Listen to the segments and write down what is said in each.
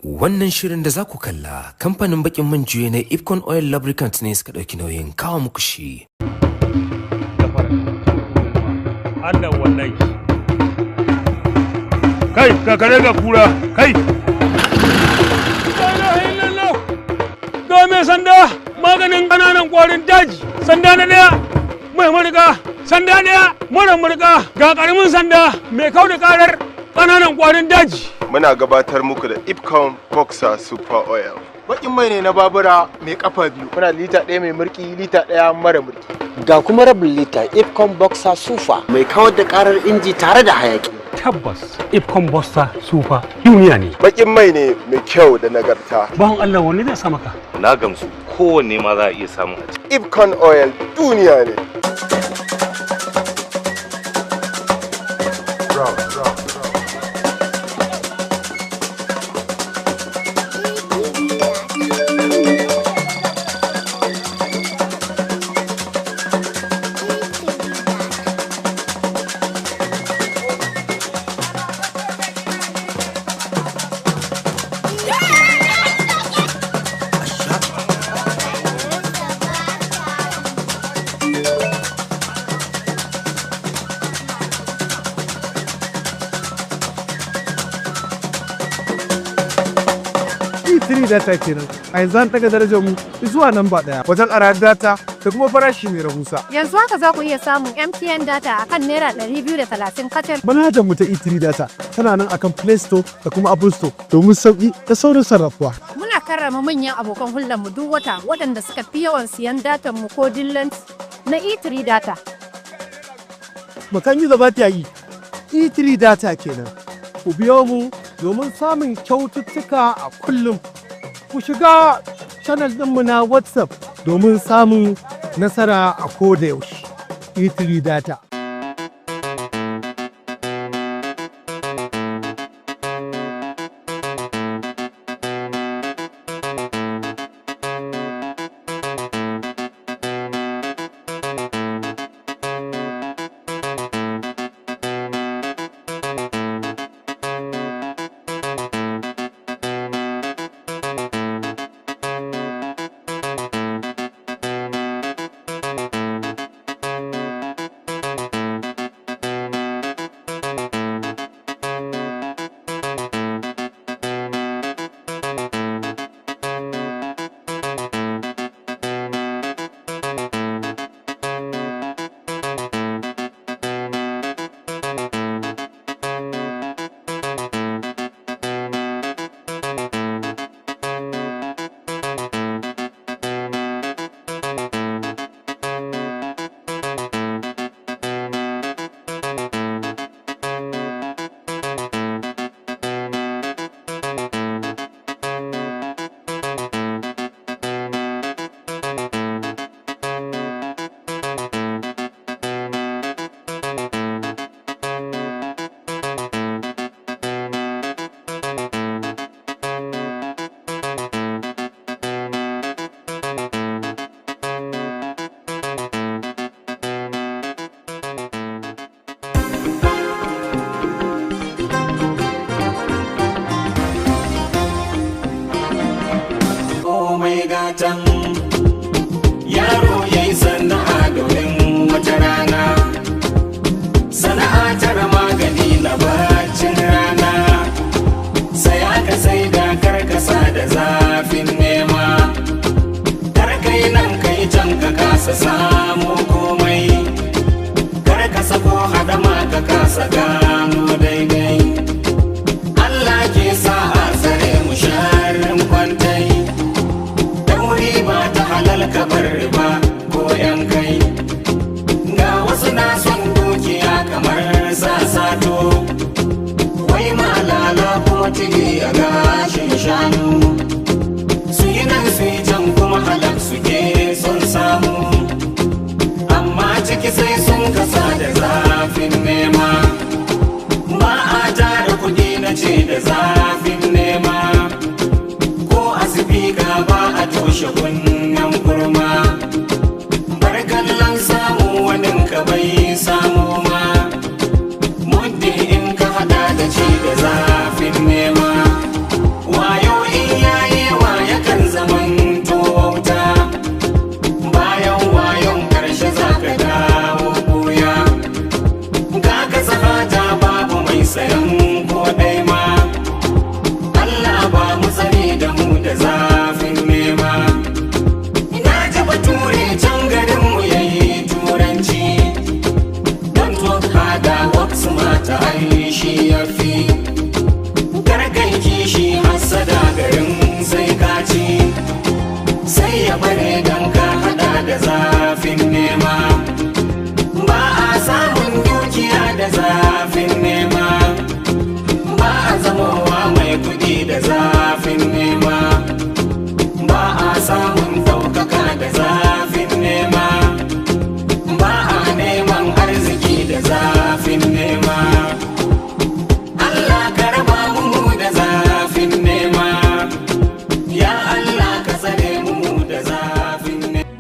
Wannan shirin da za ku kalla, kamfanin bakin man juye na Ipcon Oil Lubricant ne suka ɗauki nauyin kawo muku shi. Allah wallahi. Kai, ka kare ga kura, kai. La ilaha illallah. Ga mai sanda, maganin ƙananan ƙwarin daji. Sanda na ɗaya, mai murƙa, sanda ɗaya, mara murƙa, ga ƙaramin sanda mai kau da ƙarar ƙananan ƙwarin daji. Muna gabatar muku da Ipcon Boxer Super Oil. Bakin mai ne na babura mai kafa biyu. Muna lita 1 mai murki, lita 1 mara murki. Ga kuma rabin lita Ipcon Boxer Super mai kawar da karar inji tare da hayaki. Tabbas, Ipcon Boxer Super duniya ne. Bakin mai ne mai kyau da nagarta. Bawan Allah, wanne zai sa maka? Na gamsu, kowanne ma za a iya samu a ciki. Ipcon Oil duniya ne. E3 data kenan. A yanzu an daga darajar mu zuwa namba ɗaya wajen ara data da kuma farashi mai rahusa. Yanzu haka za ku iya samun MTN data a kan ₦230 kacal. Manhajar mu ta E3 data tana nan akan Play Store da kuma Apple Store domin sauki da saurin sarrafuwa. Muna karrama manyan abokan hulɗar mu duk wata waɗanda suka fi yawan siyan datan mu ko dillanci na E3 data. Makan gizo ba ta yi. E3 data kenan. Ku biyo mu domin samun kyaututtuka a kullum. Ku shiga channel ɗinmu na WhatsApp domin samun nasara a koda yaushe. E3 data. Komai gatan yaro ya yi sana'a domin wata rana, sana'a tara magani na bacin rana, saya ka sai da karkasa da zafin nema, karkai nan kai can ka kasa samu komai, karkasa ko hadama ka kasa gano daidai. Allah ke sa a tsare mu sharrin kwantai, dauri ba ta halal kamar riba ko yan kai. Ga wasu na son dukiya kamar sasato, wai malala kuma tigi a gashin shanu, su yi nan su yi can kuma halal suke son samu, amma ciki sai sun kasa da zafin nema. Ba a tara kudi na ce da zafin nema, ko a sifika ba a toshe kunnen kurma. Bar kallon samu, wanin ka bai samu ma, muddin in ka hada da ci da zafin nema. Wayo. zafin nema, ba a samun ɗaukaka da zafin nema, ba a neman arziki da zafin nema. Allah ka raba mu da zafin nema, ya Allah ka tsare mu da zafin nema.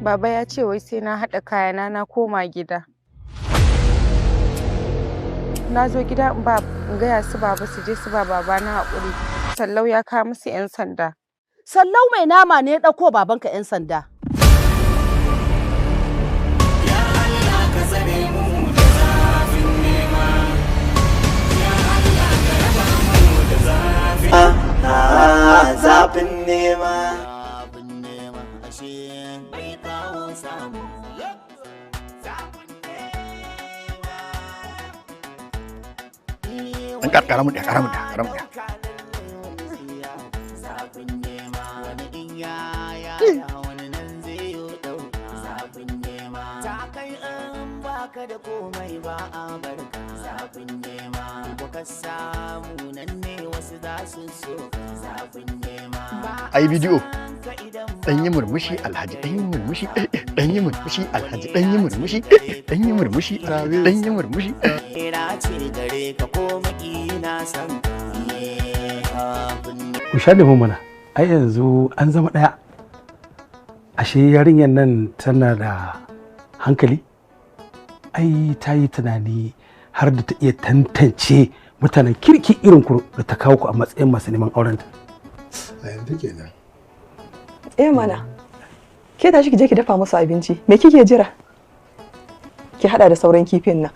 Baba ya ce wai sai na haɗa kayana na koma gida. Na zo gida in ba in gaya su baba su je su ba baba na haƙuri. Sallau ya kawo musu 'yan sanda. Sallau mai nama ne ya ɗauko babanka 'yan sanda. Allah ka tsare mu da zafin nema, ya Allah ka raba mu da zafin Zafin nema. Ɗan ƙara mu ɗaya, ƙara mu ɗaya, ƙara mu ɗaya. Ai bidiyo. Ɗan yi murmushi Alhaji, ɗan yi murmushi, ɗan yi murmushi Alhaji, ɗan yi murmushi, ɗan yi murmushi, ɗan yi murmushi. Ku sha lemu mana, ai yanzu an zama ɗaya. Ashe yarinyar nan tana da hankali? Ai ta yi tunani har da ta iya tantance mutanen kirki irin ku da ta kawo ku a matsayin masu neman aurenta. A yanzu kenan. Eh mana. Ke tashi ki je ki dafa musu abinci. Me kike jira? Ki hada da sauran kifin nan.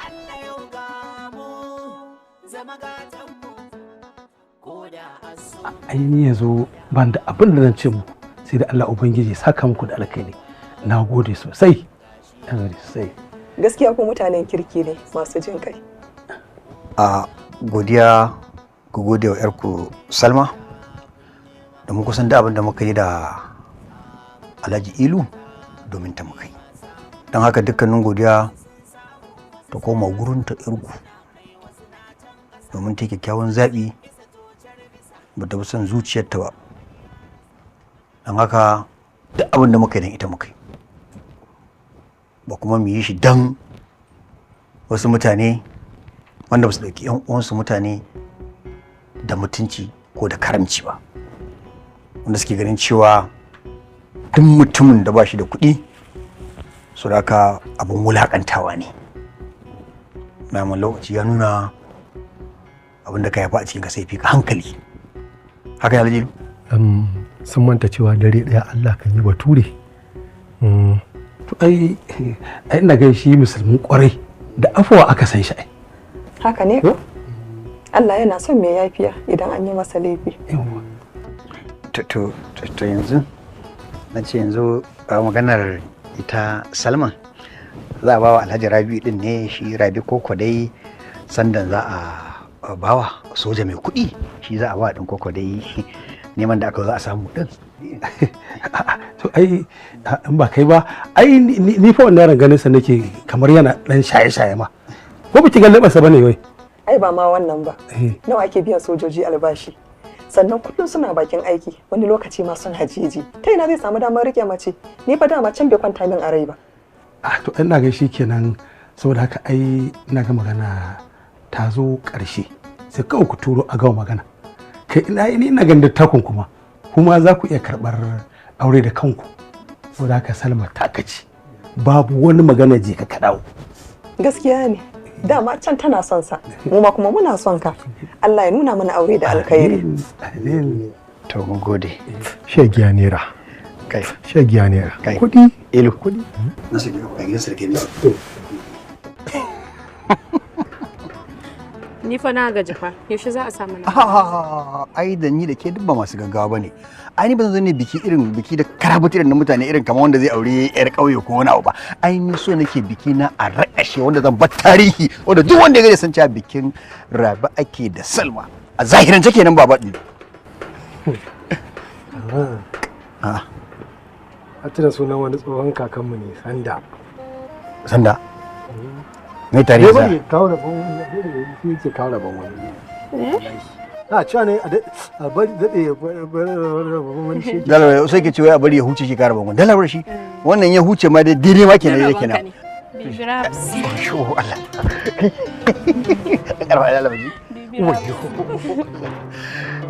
Ai ni yanzu ban da abin da zan ce muku sai da Allah Ubangiji ya saka muku da alkhairi. Na gode sosai. Na gode sosai. Gaskiya ku mutanen kirki ne masu jin kai. A godiya ku gode wa 'yarku Salma da mu kusan da abin da muka yi da Alhaji Ilu domin ta muka yi. Don haka dukkanin godiya ta koma gurin ta 'yarku domin ta yi kyakkyawan zaɓi ba ta bi son zuciyarta ba. Don haka duk abin da muka yi don ita muka yi. Ba kuma mu yi shi don wasu mutane wanda ba su ɗauki 'yan uwansu mutane da mutunci ko da karamci ba, wanda suke ganin cewa duk mutumin da ba shi da kuɗi su haka abin wulaƙantawa ne. Namun lokaci ya nuna abin da ka haifa a cikin ka sai fi ka hankali. Haka ya Alhaji? Sun manta cewa dare ɗaya Allah kan yi bature. To ai ai ina gan shi musulmin kwarai da afuwa aka san shi ai. Haka ne? Allah yana son mai yafiya idan an yi masa laifi. To yanzu na ce yanzu a maganar ita Salma za a bawa Alhaji Rabi din ne, shi Rabi koko dai sandan za a bawa soja mai kuɗi, shi za a ba din koko dai neman da aka za a samu din. To ai in ba kai ba ai ni fa wannan yaron ganin sa nake kamar yana dan shaye-shaye ma. Ko biki ga leɓarsa bane wai? Ai ba ma wannan ba. Nawa ake biyan sojoji albashi? Sannan kullum suna bakin aiki, wani lokaci ma suna jeji. Ta ina zai samu damar rike mace? Ni fa dama can bai kwanta min a rai ba. Ah to ina ga kenan, saboda haka ai ina ga magana ta zo ƙarshe. Sai kawai ku turo a gama magana. Kai ina ina ganin dattakun kuma kuma za ku iya karɓar aure da kanku. Saboda haka Salma ta kaci. Babu wani magana je ka dawo. Gaskiya ne. Dama can tana son sa, mu ma kuma muna son ka. Allah ya nuna mana aure da alkhairi. To mun gode. Shegiya naira. Kai. Shegiya naira. Kai. Kuɗi. Elu. Kuɗi. Na sake ka gidan sarki ne. Ni fa na gaji fa. Yaushe za a samu na? Ai da ni da ke duk ba masu gaggawa bane. Ai ni ban zo ne biki irin biki da karabuti irin na mutane irin kamar wanda zai aure yar kauye ko wani abu ba. Ai ni so nake biki na a rakashe wanda zan bar tarihi wanda duk wanda ya gani san cewa bikin Rabi ake da Salma. A zahirance kenan baba din. A tuna sunan wani tsohon kakanmu ne Sanda. Sanda? Mai tarihi sa? Kawo rabon wani, shi yake kawo rabon wani. A cewa ne a bari daɗe rabon wani shi. Dalabar sai ke cewa a bari ya huce shi kawo rabon wani. Dalabar shi wannan ya huce ma daidai ma kenan yake nan. Sho Allah. Karfa dalabar ji.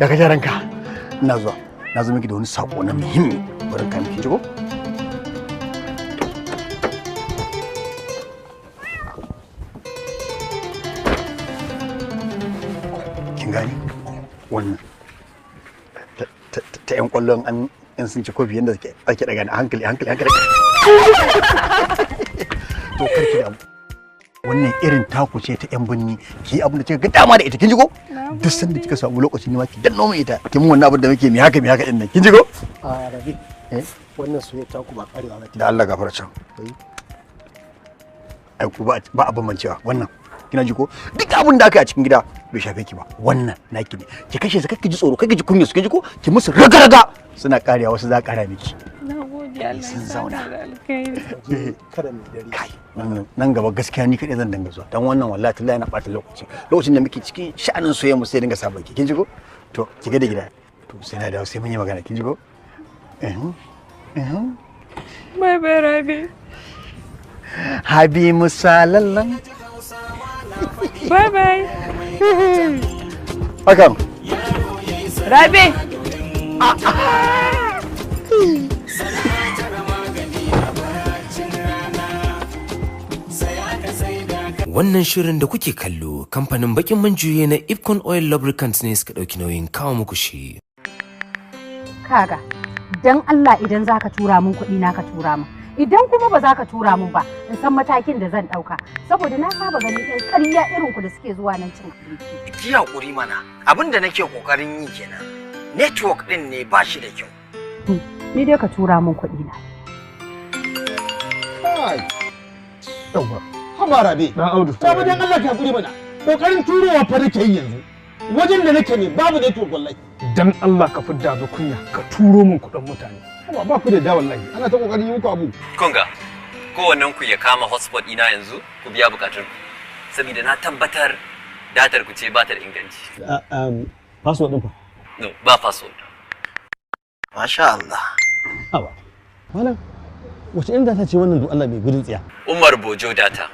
Ya ka ranka. Ina zuwa. Na zo miki da wani sako na muhimmi. Bari ka miki jigo. Kin gani? Wannan ta yan kwallon an in sun ci kofi yanda ake daga a hankali hankali hankali. To karki da wannan irin taku ce ta yan binni ki abin da kika ga dama da ita kin ji ko? Duk sanda kika samu lokaci ne ma ki danno mu ita kin mun wannan abin da muke mi haka din nan kin ji ko? A Rabi wannan soyayya taku ba karewa ba. Da Allah gafara can. Ai ku ba a bambancewa wannan kina ji ko? Duk abin da aka yi a cikin gida bai shafe ki ba wannan naki ne ki kashe su kake ji tsoro kake ji kunya su kin ji ko? Ki musu raga-raga suna karewa wasu za a kara miki. Nagode Allah sun zauna. Kada mu dare. Kai nan gaba gaskiya ni kadai zan dinga zuwa dan wannan wallahi tallahi yana bata lokaci. Lokacin da muke cikin sha'anin soyayya mu sai dinga sa baki kin ji ko? To ki ga da gida. To sai na dawo sai mun yi magana kin ji ko? Bye bye Rabi. Habi Musa lallan. Bye bye. Hakan. Rabi. Wannan shirin da kuke kallo kamfanin bakin man juye na Ipcon Oil Lubricants ne suka ɗauki nauyin kawo muku shi. Kaga, dan Allah idan zaka tura min kuɗi na ka tura min. Idan kuma ba za ka tura min ba, in san matakin da zan ɗauka. Saboda na saba ganin ƴan ƙarya irin ku da suke zuwa nan cin abinci. Ki haƙuri mana, abin da nake ƙoƙarin yi kenan. Network ɗin ne ba shi da kyau. Ni dai ka tura min kuɗi na. Kai. Yawwa. Haba Rabi. Dan Audu. Sabu dan Allah ka hakuri mana. Kokarin turowa fa nake yi yanzu. Wajen da nake ne babu network wallahi. Dan Allah ka fidda ni kunya ka turo min kuɗin mutane. Haba ba ku da da wallahi. Ana ta kokarin yi muku abu. Kun ga kowannen ku ya kama hotspot ina yanzu ku biya bukatun ku. Saboda na tabbatar datar ku ce ba ta da inganci. Password din fa. No, ba password. Masha Allah. Haba. Malam, wace irin data ce wannan duk Allah mai gudun tsiya? Umar Bojo data.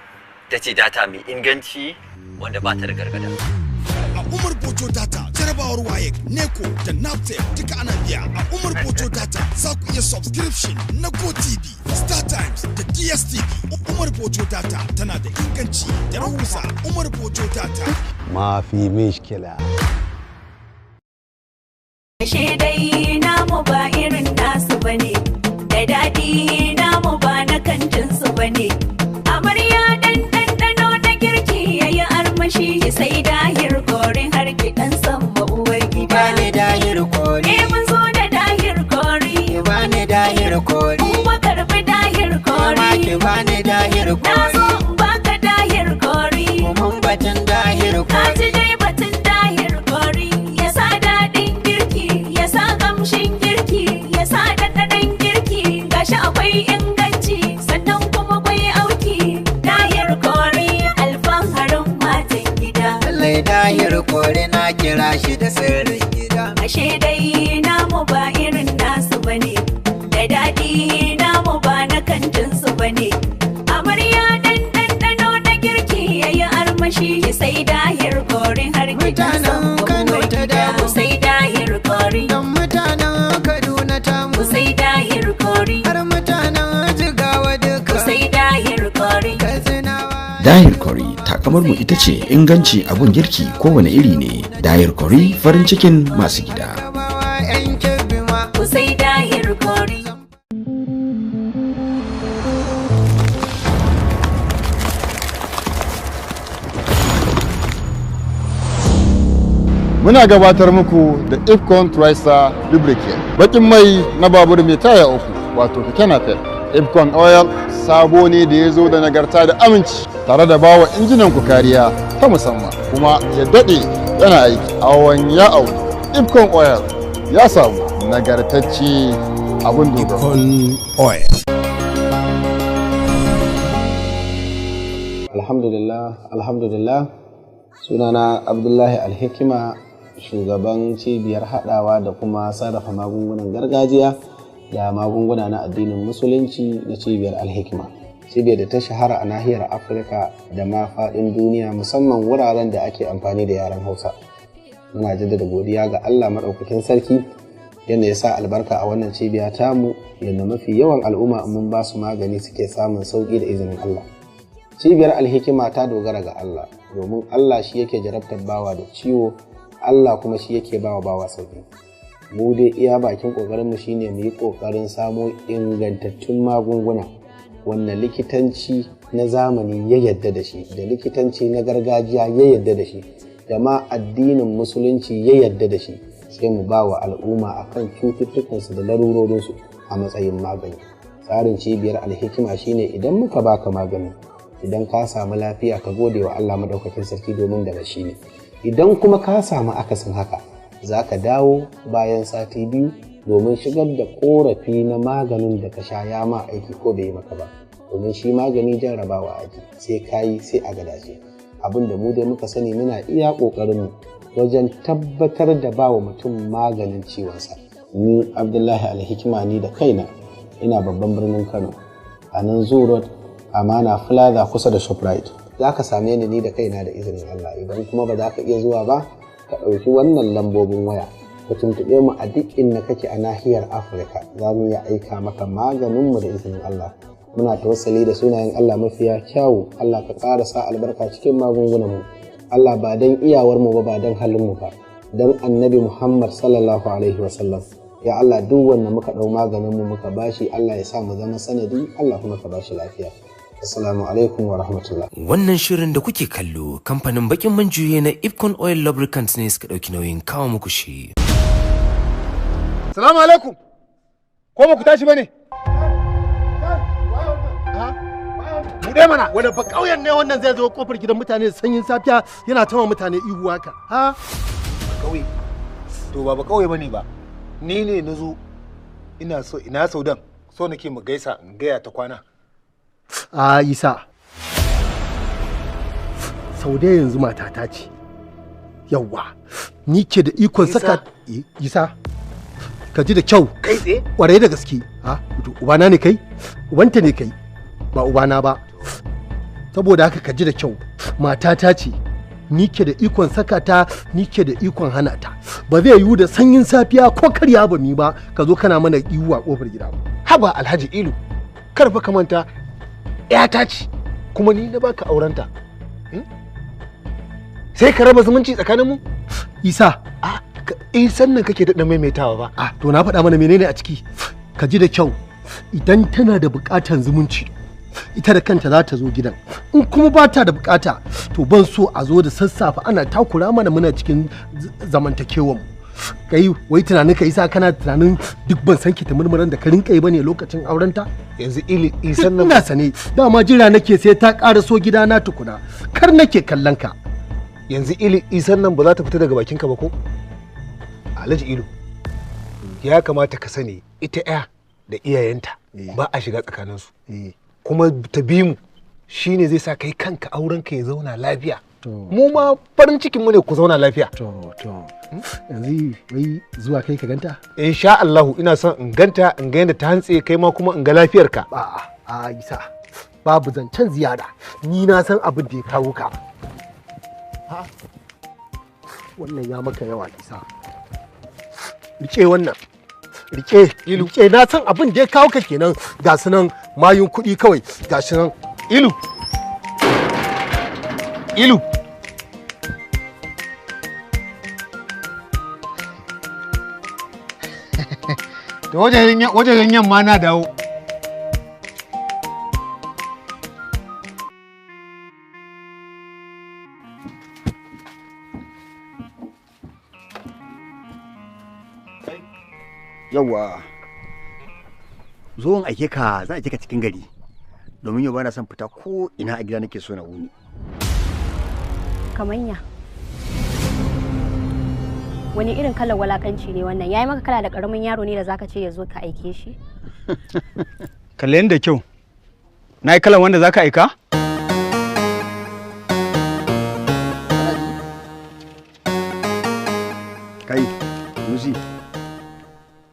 Ta ce data mai inganci wanda ba ta da gargada. A Umar Bojo Data, jarabawar WAEC, NECO da NAPTEP duka ana biya. A Umar Bojo Data za ku iya subscription na GoTV, Star Times da DSTV. Umar Bojo Data tana da inganci da rahusa. Umar Bojo Data. Ma fi mishkila. Ashe dai namu ba irin nasu bane, da daɗi namu ba na kantin su bane. Amarya dan ɗanɗano na girki yayi armashi sai dahir korin har ki ɗan san uwar gida. Bani dahir kori. Eh mun zo da dahir kori. Bani dahir kori. Kuma karɓi dahir kori. Ma ki bani dahir Na kori. zo in baka dahir kori. Mun batun dahir Ka kori. ji dai batun dahir kori. Ya sa daɗin girki, ya sa kamshin girki, ya sa ɗanɗanon girki. Gashi akwai inganci, sannan kuma akwai auki. Dahir kori alfaharin matan gida. Lallai dahir kori na kira shi da sirrin gida. Ashe dai namu ba irin nasu bane, da daɗi namu ba na kantin su bane. Amarya dan ɗanɗano na girki yayi armashi sai dahir korin har gidan Mutanen Kano ta damu. Sai dahir kori. Dan mutanen Kaduna ta mu. Sai dahir kori. Har mutanen Jigawa duka. Sai dahir kori. Katsinawa. Dahir Curry takamar mu ita ce inganci abun girki kowane iri ne. Dahir Curry farin cikin masu gida. 'Yan Kebbi ma. Sai dahir kori. Muna gabatar muku da Ipcon Tristar Lubricant. Bakin mai na babur mai taya uku, wato keke napep. Ipcon Oil sabo ne da ya zo da nagarta da aminci tare da bawa injinan ku kariya ta musamman kuma ya daɗe yana aiki awon ya au. Ipcon Oil ya samu nagartacce abin dogaro. Ipcon Oil. Alhamdulillah, alhamdulillah. Sunana Abdullahi Alhikima, shugaban cibiyar haɗawa da kuma sarrafa magungunan gargajiya da magunguna na addinin Musulunci na cibiyar Alhikima, cibiyar da ta shahara a nahiyar Afirka da ma faɗin duniya, musamman wuraren da ake amfani da yaren Hausa. Muna jaddada godiya ga Allah Maɗaukakin Sarki yadda ya sa albarka a wannan cibiya tamu, yadda mafi yawan al'umma in mun ba su magani suke samun sauƙi da izinin Allah. Cibiyar Alhikima ta dogara ga Allah, domin Allah shi yake jarabtar bawa da ciwo, Allah kuma shi yake bawa bawa sauki. Mu dai iya bakin ƙoƙarinmu shine mu yi ƙoƙarin samo ingantattun magunguna wanda likitanci na zamani ya yadda da shi, da likitanci na gargajiya ya yadda da shi, da ma addinin Musulunci ya yadda da shi, sai mu ba wa al'umma akan cututtukansu da larurorinsu a matsayin magani. Tsarin cibiyar Alhikima shine idan muka baka magani, idan ka samu lafiya ka gode wa Allah Maɗaukakin Sarki, domin daga shi ne. Idan kuma ka samu akasin haka, za ka dawo bayan sati 2 domin shigar da korafi na maganin da ka sha ya ma aiki ko bai yi maka ba, domin shi magani jarrabawa aiki, sai ka yi sai a gadaje. Abin da mu dai muka sani, muna iya ƙoƙarinmu wajen tabbatar da ba wa mutum maganin ciwonsa. Ni Abdullahi Alhikima, ni da kaina ina babban birnin Kano, a nan Zoo Road, Amana Plaza, kusa da Shoprite. Za ka same ni, ni da kaina, da izinin Allah. Idan kuma ba za ka iya zuwa ba, ka ɗauki wannan lambobin waya ka tuntuɓe mu a duk inda kake a nahiyar Afirka, za mu iya aika maka maganinmu da izinin Allah. Muna tawassali da sunayen Allah mafiya kyawu, Allah ka ƙara sa albarka cikin magungunanmu. Allah, ba don iyawarmu ba, ba don halinmu ba, don Annabi Muhammad sallallahu alaihi wasallam, ya Allah, duk wanda muka ɗau maganinmu muka bashi, Allah ya sa mu zama sanadi, Allah kuma ka bashi lafiya. Assalamu alaikum wa rahmatullah. Wannan shirin da kuke kallo, kamfanin bakin man juye na Ipcon Oil Lubricants ne suka ɗauki nauyin kawo muku shi. Salamu alaikum. Ko ba ku tashi bane? Buɗe mana. Wani ba ƙauyen ne wannan zai zo kofar gidan mutane da sanyin safiya yana tama mutane ihu haka? Ha? Ƙauye. To ba ƙauye bane ba. Ni ne na zo, ina so ina Saudan, so nake mu gaisa in gaya ta kwana. A Isa. Saude yanzu matata ce. Yawwa. Ni ke da ikon saka Isa. Ka ji da kyau. Kai tsaye? Kwarai da gaske. Ha? To ubana ne kai? Ubanta ne kai. Ba ubana ba. Saboda haka ka ji da kyau. Matata ce. Ni ke da ikon saka ta, ni ke da ikon hana ta. Ba zai yiwu da sanyin safiya, ko karya ba mi ba, ka zo kana mana ihu a kofar gida ba. Haba Alhaji Ilu. Kar fa ka manta ƴata ce kuma ni na baka aurenta. Sai ka raba zumunci tsakaninmu? Isa. A isan nan kake daɗa maimaitawa ba. Ah, to na faɗa mana menene a ciki? Ka ji da kyau. Idan tana da buƙatan zumunci, ita da kanta za ta zo gidan. In kuma ba ta da buƙata, to ban so a zo da sassafe ana takura mana muna cikin zamantakewan mu. Kai wai tunanin ka Isa, kana tunanin duk ban san ki ta murmuran da ka rinka yi bane lokacin aurenta? Yanzu ili isan nan ina sane, dama jira nake sai ta ƙara so gidana tukuna. Kar nake kallon ka. Yanzu ili isan nan ba za ta fita daga bakinka ba ko? Alhaji Ilu, ya kamata ka sani ita ya da iyayenta ba a shiga tsakaninsu. Kuma ta bi mu shine zai sa kai kanka aurenka ya zauna lafiya. Mu ma farin cikin mu ne ku zauna lafiya. To, yanzu wai zuwa kai ka ganta? Insha Allahu ina son in ganta, in ga yadda ta hantse, kai ma kuma in ga lafiyarka. A'a, a Isa, babu zancen ziyara. Ni na san abin da ya kawo ka. Wannan ya maka yawa, Isa. Rike wannan. Rike, rike, na san abin da ya kawo ka kenan. Ga su nan mayun kuɗi kawai, ga shi nan. Ilu. Ilu. To wajen yamma na dawo. Yawwa. Zo in aike ka, za a aike ka cikin gari. Domin yau bana son fita ko ina a gida nake so na wuni. Kamanya. Wani irin kalar walakanci ne wannan? Yayi maka kala da karamin yaro ne da zaka ce ya zo ka aike shi? Kalle ni da kyau. Na yi kalan wanda zaka aika? Kai, Musi.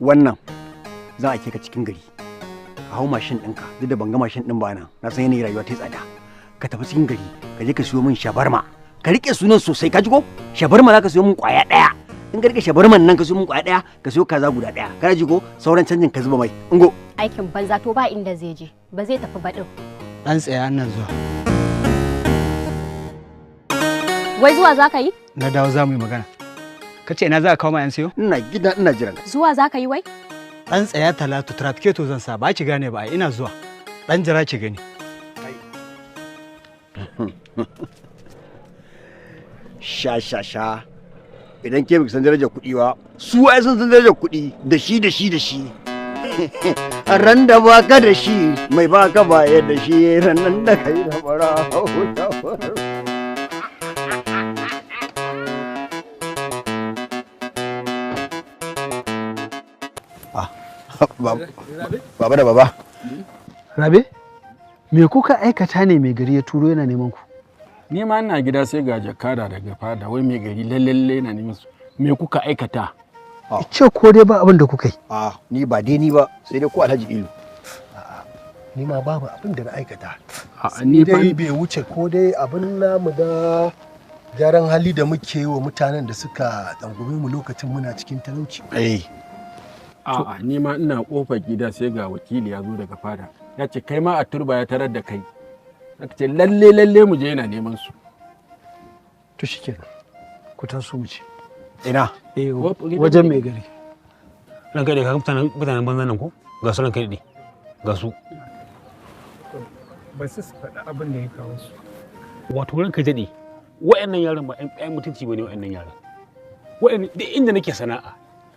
Wannan za a aike ka cikin gari. Ka hau mashin ɗinka, duk da ban ga mashin ɗin ba nan. Na san yanayin rayuwa ta yi tsada. Ka tafi cikin gari, ka je ka siyo min shabarma. Ka rike sunan sosai, ka ji ko? Shabarma za ka siyo min ƙwaya ɗaya. In ka rike shabarman nan ka siyo min ƙwaya ɗaya, ka siyo kaza guda ɗaya. Kana ji ko? Sauran canjin ka zuba mai. Ingo. Aikin banza to ba inda zai je, ba zai tafi ba ɗin. Dan tsaya nan zuwa. Wai zuwa za ka yi? Na dawo za mu yi magana. Ka ce ina za a kawo ma 'yan siyo? Ina gida ina jiran. Zuwa za ka yi wai? Dan tsaya Talatu, trafiketo zan sa ba ki gane ba, ina zuwa. Dan jira ki gani. Sha sha sha. Idan ke baki san darajar kuɗi ba, su ai sun san darajar kuɗi da shi da shi da shi. Ran da baka da shi, mai baka baya da shi, ran da kai da bara. Baba da baba. Rabe, me kuka aikata ne mai gari ya turo yana neman ku? Ni ma ina gida sai ga jakada daga fada wai mai gari lallalle na neman su. Me kuka aikata? Ce ko dai ba abin da kuka yi. Ah, ni ba dai ni ba, sai dai ko Alhaji Ilu. Ni ma babu abin da na aikata. A'a ni dai bai wuce ko dai abin namu da gyaran hali da muke yi wa mutanen da suka tsangume mu lokacin muna cikin talauci. Eh. A'a ni ma ina kofar gida sai ga wakili ya zo daga fada. Ya ce kai ma a turba ya tarar da kai. Aka ce lalle lalle mu je yana neman su. To shikenan. Ku taso mu ce. Ina? Eh, wajen mai gari. Ranka dai ka mutanen banza nan ko? Ga su ranka dai. Ga su. Ba su faɗi abin da ya kawo su. Wato ranka daɗe. Wa'annan yaran ba ƴan mutunci bane wa'annan yaran. Wa'annan duk inda nake sana'a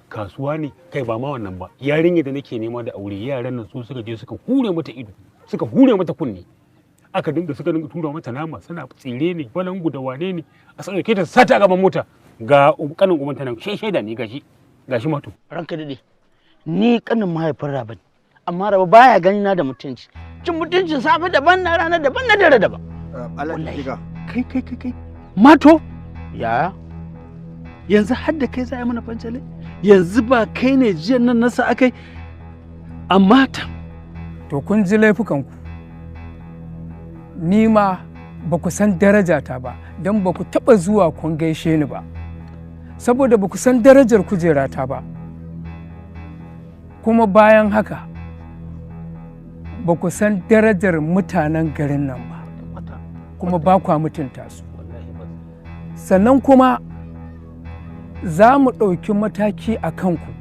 kasuwa ne kai ba ma wannan ba yarinya da nake nema da aure yaran nan su suka je suka hure mata ido suka hure mata kunne aka dinga suka dinga tura mata nama suna tsire ne balangu da wane ne a tsarki ta sata a gaban mota ga kanin ubanta nan shaida ne gashi gashi mato ranka dade ni kanin mahaifin Rabi amma Rabi baya gani na da mutunci cin mutuncin safe daban na rana daban na dare daban Allah ya kai kai kai kai mato ya yanzu har da kai za a yi mana fancale yanzu ba kai ne jiyan nan nasa akai amma ta To kun ji laifukanku. Ni ma ba ku san darajata ba don ba ku taɓa zuwa kun gaishe ni ba. Saboda ba ku san darajar kujerata ba. Kuma bayan haka ba ku san darajar mutanen garin nan ba. Kuma ba kwa mutunta su. Sannan kuma za mu ɗauki mataki a kanku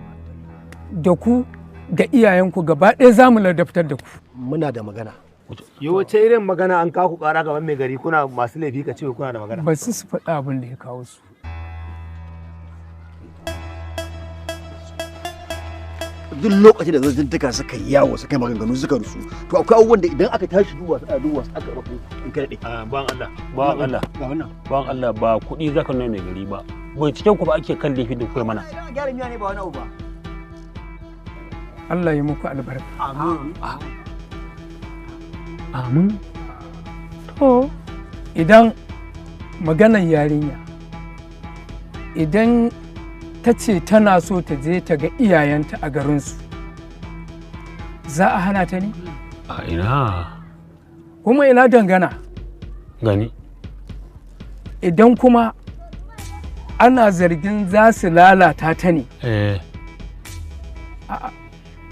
da ku da iyayenku gaba ɗaya za mu ladabtar da ku. Muna da magana. Yi wace irin magana an kaku kara gaban mai gari kuna masu laifi ka ce kuna da magana. Ba su su faɗi abin da ya kawo su. Duk lokacin da zantuntuka suka yi yawo suka yi maganganu suka rusu to akwai abubuwan da idan aka tashi duba su a duba su aka rufe in ka daɗe. Ban Allah, ban Allah, ban Allah ba kuɗi zaka nuna mai gari ba. Binciken ku ba ake kan laifin da kuka mana. Gyara miya ne ba wani abu ba. Allah ya muku albarka. Amin. Amin. To, idan maganar yarinya, idan ta ce tana so ta je ta ga iyayenta a garinsu, za a hana ta ne? A ina Kuma ina dangana, gani. idan kuma ana zargin za su lalata ta ne, Eh. a'a,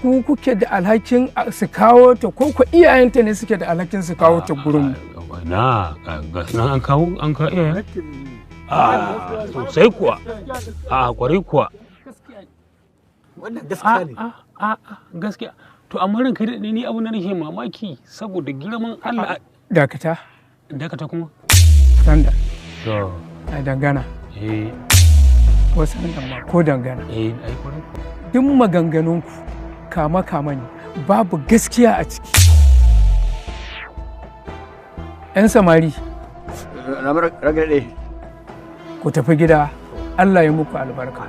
ku kuke da alhakin su kawo ta ko ku iyayenta ne suke da alhakin su kawo ta gurin Na ga sunan an kawo an kawo iyayen. A sosai kuwa. A kwarai kuwa. Wannan gaskiya ne. A gaskiya. To amma ranka daɗe ni abu na nake mamaki saboda girman Allah. Dakata. Dakata kuma. Sanda. To. A dangana. Eh. Wasu nan ma ko dangana. Eh, ai kwarai. Duk maganganunku kama kama ne, babu gaskiya a ciki. 'Yan samari. Ku tafi gida, Allah ya muku albarka.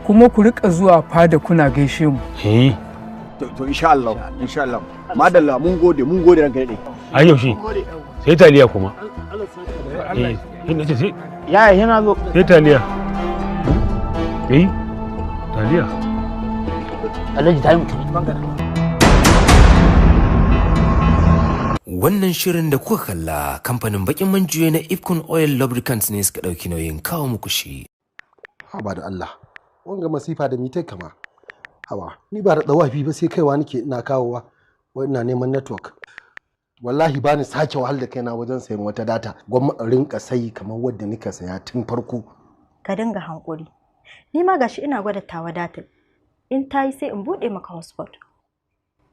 Kuma ku rika zuwa fada kuna gaishe mu. To insha Allah, insha Allah. Madalla mun gode, mun gode ranka dade. Ai yaushe. Sai taliya kuma. Eh, ina ce sai. Yaya yana zo. Sai taliya. Eh, taliya. Alhaji ta yi mutum. Wannan shirin da kuka kalla kamfanin bakin man juye na Ipcon Oil Lubricants ne suka ɗauki nauyin kawo muku shi. Haba da Allah, wanga masifa da mitai kama. Haba, ni ba da tsawafi ba sai kaiwa nake ina kawowa, wai ina neman network. Wallahi ba ni sake wahal da kaina wajen sayan wata data, gwamma in rinka sayi kamar wadda nika saya tun farko. Ka dinga hankuri. Ni ma gashi ina gwada tawa datar. In ta yi sai in buɗe maka hotspot.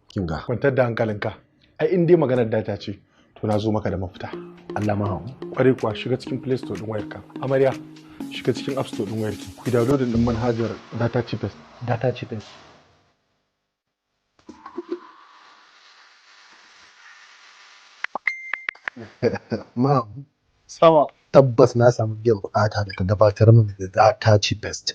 Kinga. Kwantar da hankalinka. Ai in dai maganar data ce, to na zo maka da mafita. Allah ma hau. Kwarai kuwa shiga cikin Play Store din wayarka. Amarya, shiga cikin App Store din wayarki. Ku download din manhajar Data Cheapest. Data Cheapest. Ma sama tabbas na samu biyan bukata da ka gabatar min da Data Cheapest.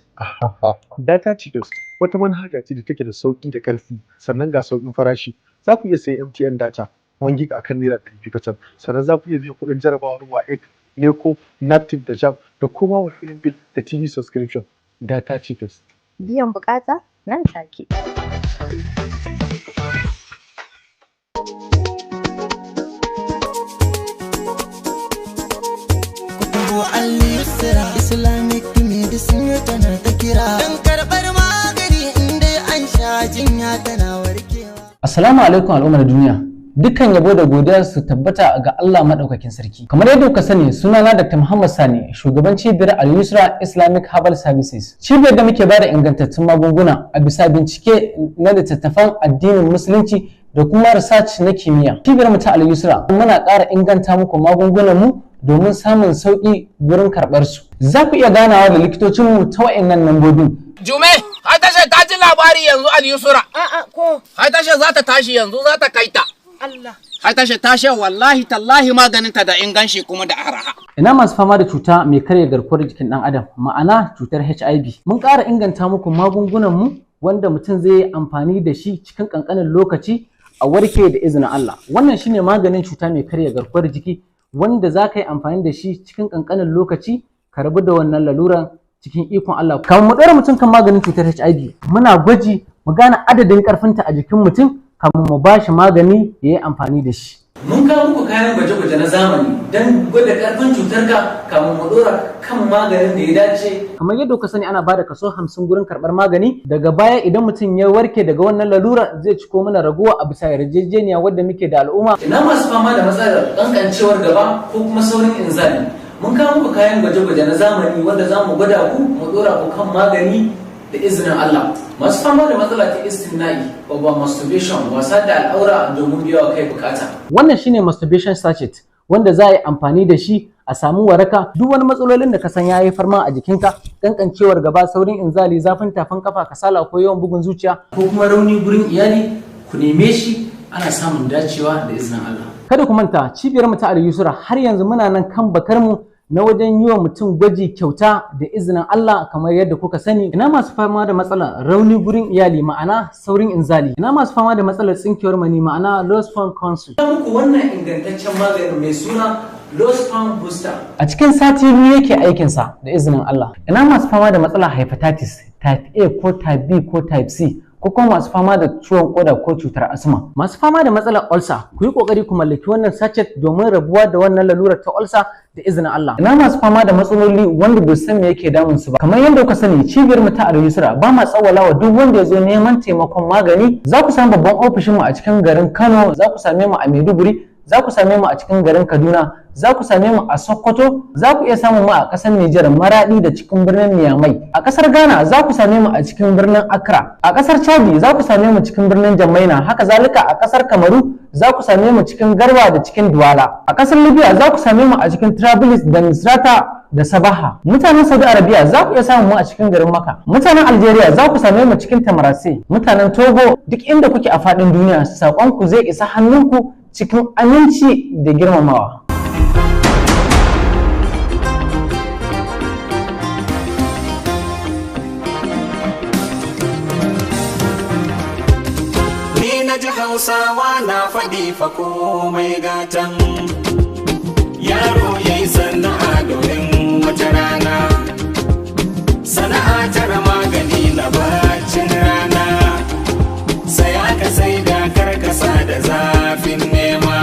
Data Cheapest wata manhaja ce da take da sauki da karfi sannan ga sauƙin farashi. Za ku iya sayan MTN data 1 gig akan naira 200 kacal sannan za ku iya biyan kuɗin jarabawar WAEC, NECO, NAPTIP da JAMB da kuma wa filin bill da TV subscription. Data Cheapest. Biyan bukata nan take. Islamic medicine tana ta kira don karɓar magani inda an sha jinya tana warkewa. Assalamu alaikum al'ummar duniya. Dukkan yabo da godiya su tabbata ga Allah madaukakin sarki. Kamar yadda kuka sani sunana Dr. Muhammad Sani, shugaban cibiyar Al-Yusra Islamic Herbal Services. Cibiyar da muke bada ingantattun magunguna a bisa bincike na littattafan addinin Musulunci da kuma research na kimiyya. Cibiyar mu ta Al-Yusra muna ƙara inganta muku magungunan mu domin samun sauƙi gurin karɓar su. Za ku iya ganawa da likitocinmu ta wa'annan lambobin. Jume, har tashe ta ji labari yanzu Al-Yusra. A'a ko. Har tashe za ta tashi yanzu za ta kai ta. Allah. Har tashe tashe wallahi tallahi maganinta da inganci kuma da araha. Ina masu fama da cuta mai karya garkuwar jikin ɗan adam ma'ana cutar HIV. Mun ƙara inganta muku magungunan mu wanda mutum zai yi amfani da shi cikin ƙanƙanin lokaci a warke da izinin Allah. Wannan shine maganin cuta mai karya garkuwar jiki wanda za ka yi amfani da shi cikin ƙanƙanin lokaci ka rabu da wannan laluran cikin ikon Allah. Kamar mu ɗora mutum kan maganin cutar HIV muna gwaji mu gane adadin ƙarfinta a jikin mutum kamun mu ba shi magani ya yi amfani da shi. Mun kawo muku kayan gwaje-gwaje na zamani don gwada ƙarfin cutarka kamun mu ɗora kan maganin da ya dace. Kamar yadda kuka sani ana bada kaso 50 gurin karɓar magani daga baya idan mutum ya warke daga wannan lalura zai ciko mana ragowa a bisa yarjejeniya wadda muke da al'umma. Ina masu fama da matsalar ƙanƙancewar gaba ko kuma saurin inzali. Mun kawo muku kayan gwaje-gwaje na zamani wanda za mu gwada ku mu ɗora ku kan magani da izinin Allah. Masu fama da matsala ta istimna'i, over masturbation, wasa da al'aura domin biya wa kai bukata. Wannan shine masturbation sachet wanda za a yi amfani da shi a samu waraka duk wani matsalolin da ka san ya haifar ma a jikinka kankancewar gaba saurin inzali zafin tafin kafa kasala ko yawan bugun zuciya ko kuma rauni gurin iyali ku neme shi ana samun dacewa da izinin Allah. Kada ku manta cibiyar mu ta Al Yusra har yanzu muna nan kan bakar mu na wajen yi wa mutum gwaji kyauta da izinin Allah kamar yadda kuka sani. Ina masu fama da matsalar rauni gurin iyali ma'ana saurin inzali. Ina masu fama da matsalar tsinkewar mani ma'ana low sperm count. Ina muku wannan ingantaccen maganin mai suna low sperm booster. A cikin sati 2 yake aikinsa da izinin Allah. Ina masu fama da matsalar hepatitis type A ko type B ko type C ko kuma masu fama da ciwon koda ko cutar asma. Masu fama da matsalar ulcer, ku yi kokari ku mallaki wannan sachet domin rabuwa da wannan lalurar ta ulcer da izinin Allah. Ina masu fama da matsaloli wanda bai san me yake damun su ba. Kamar yadda kuka sani cibiyar mu ta Al Yusra ba ma tsawalawa duk wanda ya zo neman taimakon magani. Za ku samu babban ofishin mu a cikin garin Kano, za ku same mu a Maiduguri, Za ku same mu a cikin garin Kaduna, za ku same mu a Sokoto, za ku iya samun mu a ƙasar Nijar, Maradi da cikin birnin Niamey. A ƙasar Ghana za ku same mu a cikin birnin Accra. A ƙasar Chadi za ku same mu cikin birnin Jamaina. Haka zalika a ƙasar Kamaru za ku same mu cikin Garwa da cikin Duwala. A ƙasar Libya za ku same mu a cikin Trabilis da Misrata da Sabaha. Mutanen Saudi Arabia za ku iya samun mu a cikin garin Makka. Mutanen Algeria za ku same mu cikin Tamarase. Mutanen Togo, duk inda kuke a faɗin duniya, saƙonku zai isa hannunku cikin aminci da girmamawa. Ni na ji Hausawa na faɗi fa komai gatan. Yaro ya yi sana'a domin wata rana. Sana'a tara magani na bacin rana. Saya ka sai da karkasa da zafin nema.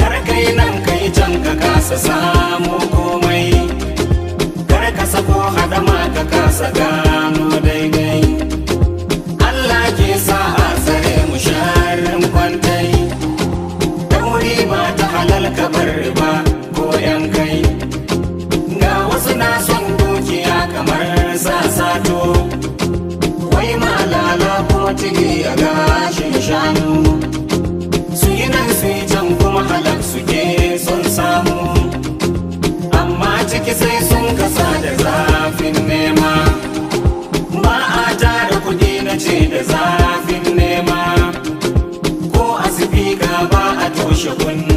Karkai nan kai can ka kasa samu komai. Karka sako hadama ka kasa gano daidai. Allah ke sa a tsare mu sharrin kwantai. Dauri ba ta halal ka bar riba ko yan kai. Ga wasu na son dukiya kamar sasato. Wai malala kuma ciki a gashin shanu. Su yi nan su yi can kuma halak suke son samu. Amma ciki sai sun kasa da zafin nema. Ba a tara kudi na ce da zafin nema. Ko a sifika ba a toshe kunne.